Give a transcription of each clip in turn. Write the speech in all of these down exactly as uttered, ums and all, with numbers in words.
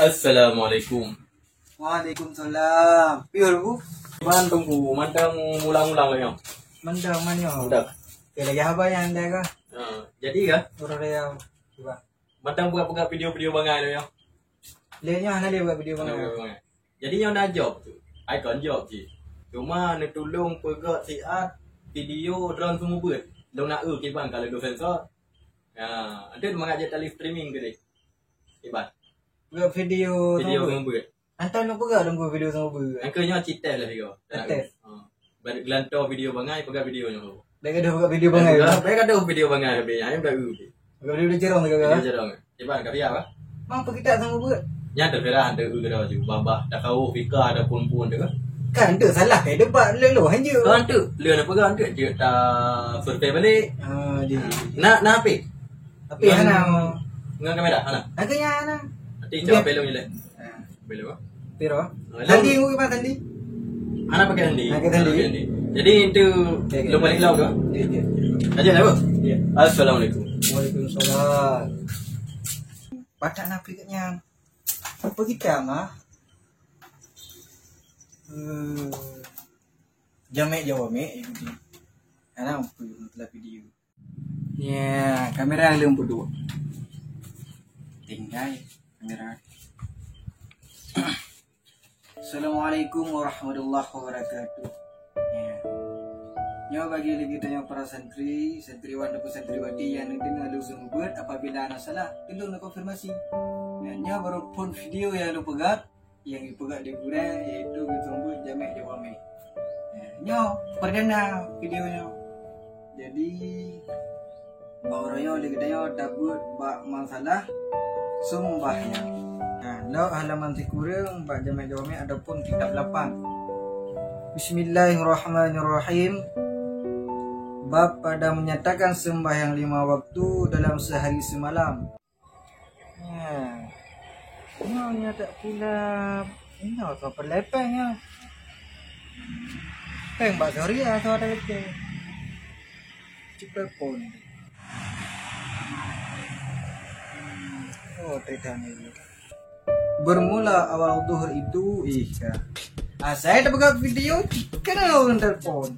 Assalamualaikum. Waalaikumsalam. Piye, Teungku? Ban, Teungku, mantong ulang-ulang lagèe nyoe. Mantong, mantong. Mantong. Oke, lagèe haba nyang anda kah? Ha, jadi kah? Urang raya. Cuba. Mantong buka-buka video-video bangai lagèe nyoe. Lé nyoe hana lé buka video bangai. Hana buka bangai. Jadi nyoe na job tu. Ai kon job cit. Cuma neutulông peugöt siat video droe seumeubeuet. Lôn na eu kiban ka lôn sensor. Ya, ante mangat jeuet tali streaming keudeh. Kiban. Peugöt video seumeubeuet. Video seumeubeuet. Ante neuk peugöt Teungku video seumeubeuet. Angka nyoe cit test lah video. Test. Ha. Bak geulantoe video bangai, peugöt video nyoe. Bèk gadoh peugöt video bangai. Bèk gadoh video bangai, habéh nyan dah eu. Peugöt video carông tu, kan? Video carông. Kiban, ka piah, bah? Mang peugöt seumeubeuet. Nyan teupeurah ante eu keudroe ju. Babah, takaweuh, fika, ada pun-pun tu, kan? Kan, tu salah, kayak debat, lé lo, hanjeuet. Kan tu, lé na peugah, hanjeuet, jeuet ta survei balik. Ah, jadi. Na, na H P? Tapi hana. Ngon kamera, hana? Ada yang hana. Nanti cuba belok je lah. Ah. Belok, ah. Piro? Ah, Sandi, belok. Ngui Pak Sandi. Hana pakai Sandi. Pakai Sandi. Hana pakai Sandi. Jadi, itu okey, okey. Belum balik log, ah? Okey, okey. Aja lah, Bos. Ya. Assalamualaikum. Waalaikumsalam. Pakat nak pergi kat nyang. Apa kita, mah? Hmm. Jamek Jawa mek, ya, gitu. Karena aku telah video. Ya, kamera leuem peuduek. Tinggai kamera. Assalamualaikum warahmatullahi wabarakatuh. Ya. Nyoe bagi lagi tanya para santri, santriwan dan santriwati yang nanti lalu seumeubeuet apabila ada salah, tolong konfirmasi. Ya, nyoe baru pun video yang lu pegat. Nyang jipeugah di gurèe, yaitu geuseumeubeuet jamek Jawa meh. Nah, nyoe perdana video nyoe. Jadi, bak uroe nyoe lé geutanyoe tabeuet bak masalah seumbahyang. Nah, lok halaman sikureueng bak jamek Jawa meh ataupun kitab lapan. Bismillahirrahmanirrahim. Bab pada menyatakan sembahyang lima waktu dalam sehari semalam. Ha. Nyoe nyoe tak pula. Inoe ka peureulèe péng nyoe. Péng bak Zohri ah, soe ada kecil. Cipta pun. Oh, tidak ni. Bermula awal zuhur itu Isya. Ah, saya dah buka video, kenapa orang telepon?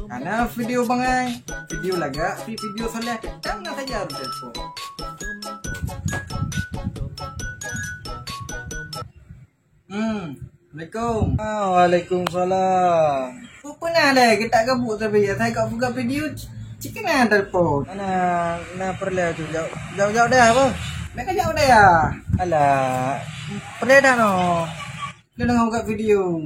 Karena video bangai, video lagak, vi-, video soleh, dan nak saja orang telepon. Hmm, Assalamualaikum. Ah, waalaikumsalam. Peue na deh, kita gabuk tapi ya, saya kat buka video, cik kena telepon. Mana, na peureulèe tu, jauh, jauh, jauh dah apa? Nak kejauh dah ya? Alah, peureulèe dah no. Dia tengah buka video.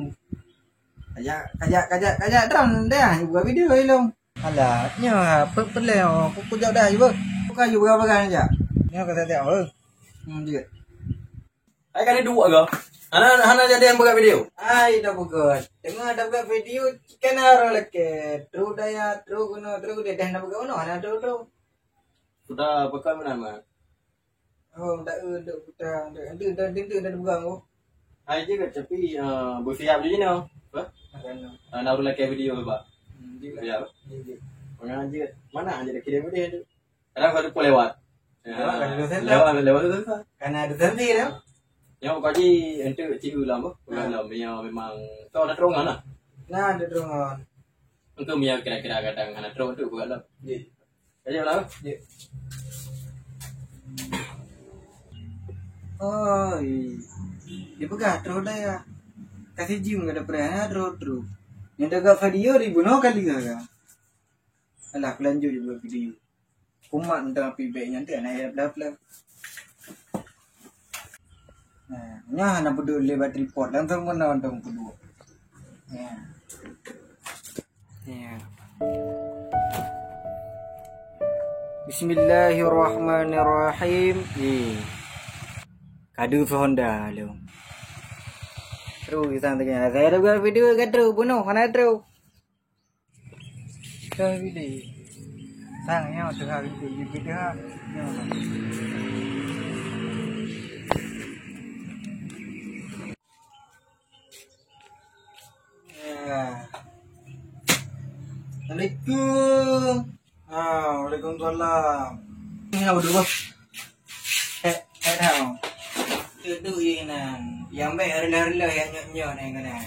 Kajak, kajak, kajak, kajak terang dah, buka video ilong. Alah, nyoe ha, pe-, peureulèe oh, ku, ku jauh dah, ibu. Buka ju, buka-buka aja. Nyoe kata tiap, oh. Hmm, dia. Hai, kali dua ke? Hana, hana jadi yang buka video. Hai, dah buka. Tengah dah buka video, kena orang lagi. Terus daya, terus guna, terus dia dah nak buka mana, hana terus, terus. Sudah buka mana, Mak? Oh, dah, eh, dah, dah, dah, dah, dah, dah, dah, dah buka, oh. Hai, je ke, tapi, eh, bersiap je ni, oh. Apa? Makan, oh. Ah, nak orang lagi video, Pak. Hmm, dia. Siap. Dia, dia. Mana aja, mana aja dah kirim dia tu. Kadang kalau pun lewat. Ya, lewat, ada dosen lewat, tak? Lewat, lewat dosen tak? Karena ada dosen sih, ya? Yang bukan je, untuk cikgu lah, apa? Nah. Kalau yang memang, tu ada terowongan lah. Nah, ada terowongan. Untuk yang kira-kira kadang ada terowongan tu bukan lah. Ya. Aja lah. Ya. Oh, iya. Dia pegang terus dah ya. Kasih jim ke depan, ha, terus, terus. Yang dekat video dibunuh kali ke? Alah, aku lanjut juga video. Kumat tentang feedback nyan tu, anak ayah bla-bla. Nah, nyan hana peuduek lé bateri pot, langsung pun lawan tong peuduek. Ya. Ya. Bismillahirrahmanirrahim. Ih. Kadu Honda lu. Terus kita tengah. Saya ada buat video kan terus bunuh, mana terus? Teuhah bidé. Sang nyoe teuhah bidé, bidé ha. Nyoe. Ya. Assalamualaikum. Ah, waalaikumsalam. Ni apa dulu, Bos? Eh, eh, dah. Duek inan, nyang bèk reuloh-reuloh nyang nyot-nyot nyang keunan.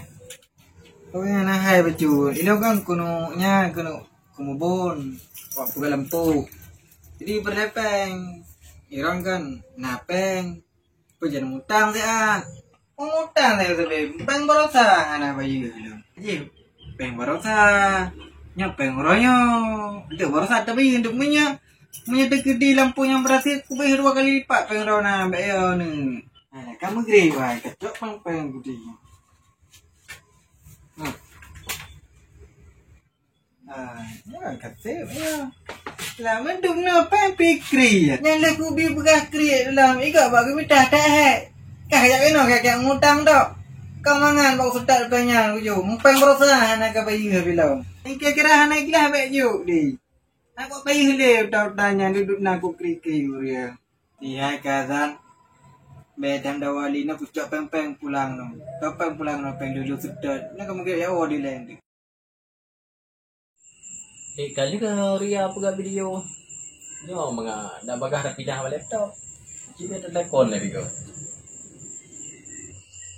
Oh, nyang na hai bacut. Ilôn kan keuneuk nyan, keuneuk keumubon, wak peugah lampôh. Jadi peureulèe pèng. Irong kan na pèng. Peue jeuet mutang siat. Mutang siat sabe. Pèng baroesa hana bayeue lôn. Jih, pèng baroesa. Nyoe pèng uroe nyoe. Enteuk baroesa tabayeue enteuk meunyoe. Meunyoe teukeudi lampôh nyang beurasé, kubéh dua kali lipat pèng droeneuh bèk yo neuh. Hai, ka meugré wai, kacok pèng-pèng putih. Hmm. Ah, nyan ka sép nyoe. Lah, mandum nyoe pèng pih kriet. Nyan lé kubi peugah kriet lom, igoe bak geumitah that hék. Kah jak keunoe kak-kak mutang tok. Ka mangan bak ustaz kau nyan ujong. Pèng baroesa hana ka bayeue bilom. Kira-kira hana ikhlas bèk jok di. Nak buat payah lé udah-udah nyan duduk nakuk kerikil ureueng. Lihai kazan. Bèk dam dawali na kucok pèng-pèng pulang nyoe. Pèng-pèng pulang nyoe pèng dulu seudot. Na kamoe gèt ya oh di lain tu. Eh, kali ke Ria peugah video. Nyoe manga dah bagah dah pindah bak laptop. Cik dia telepon lagi tu.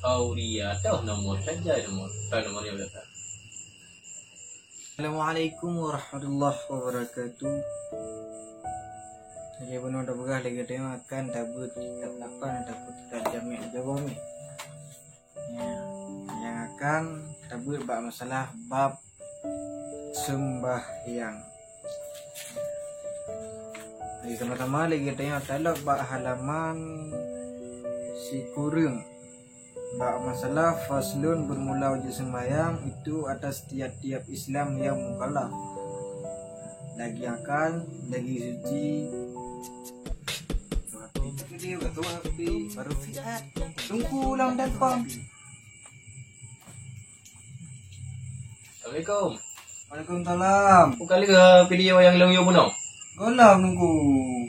Auria, tahu nomor saja nomor. Tahu nomor dia berapa? Assalamualaikum warahmatullahi wabarakatuh. Jadi bunoe tapeugah lagèe tanyoe akan tabeuet kitab lapan ataupun kitab Jami' Jawabi. Ya, nyang akan tabeuet bak masalah bab seumbahyang. Jadi sama-sama lagèe tanyoe talok bak halaman sikureueng. Bak masalah faslun bermula wajib sembahyang itu atas tiap-tiap Islam yang mukallaf. Lagi akal, lagi suci. Baru sihat. Tunggu ulang dan pam. Assalamualaikum. Waalaikumsalam. Bukan lagi video yang lông yue bunoe. Golam nunggu.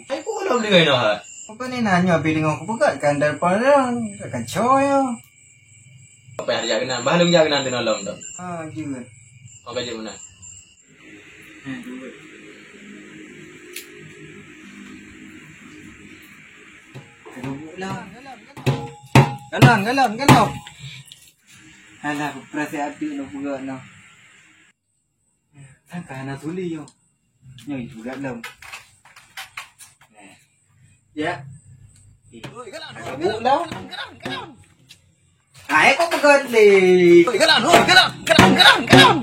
Hai ku golam dengan dah. Apa ni nanya pi dengan aku pegat kan dari parang kan coy. Apa yang dia kena? Bah lông dia kena tu nolong tu. Ha, gitu. Kau gaji mana? Galang, galang, galang. Alah, perasaan hati nak pegat noh. Kan ka hana tuli nyoe. Nyoe juga lom. Ya. Oi, galak, galak, galak, galak. Ai kok peugöt lé. Oi, galak, oi, galak, galak, galak, galak.